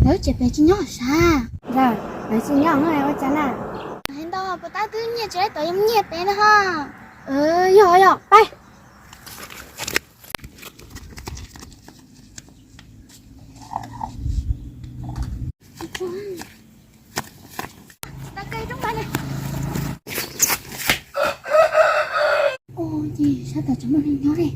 Lawv tsev pem tsis nyob sav. Lawv tsis nyob ua cas na? Hais ntau puas tab twb nyiaj tsis laib tom yog nyiaj pem na ho. Yog yog pab. Ua ces sab tod tseem muaj neeg nyob li.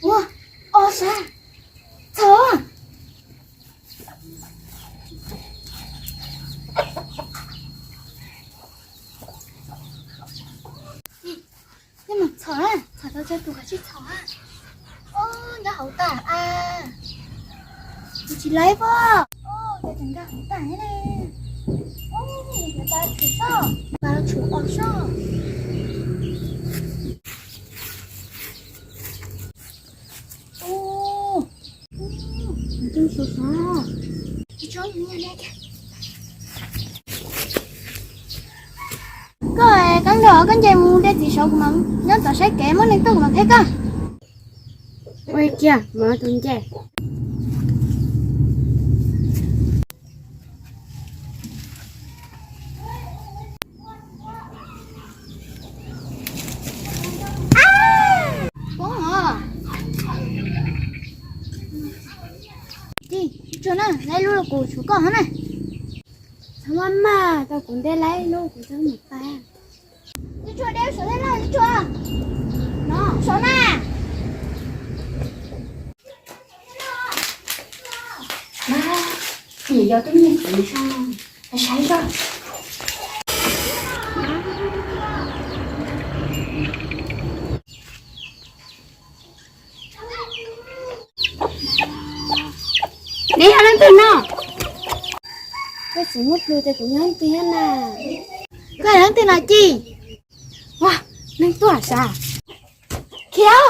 Ua, o sab, txhom. Txhom, txhom tau tsawg tus kav tsij txhom. Nyob hauv tag a. Tsis laib pob. Cov tseem nkag hauv tag ne. Yuav pab tshum soj, pab tshum ob soj. Koj, koj nrog koj nce mus de txiv saud, kuv mam nyob tod saib kev, muaj neeg tuaj kuv mam qheb koj. Ua kiag, mam tus nce. Tsuag na, laib lub kuv tshuav koj na. Txhob maj maj, tau kuv nte laib lub kuv txhob mus pab. Tsuag, de saum tej no, tsuag. No, saum na. Nyiam yog tub nyiag txiv saib, saib zoj. Neb yog leej twg no? Koj tsis muaj plhu tias kuv yog leej twg thiab na. Koj yog leej twg no ci? Ua, neeg tuaj sav. Khiav.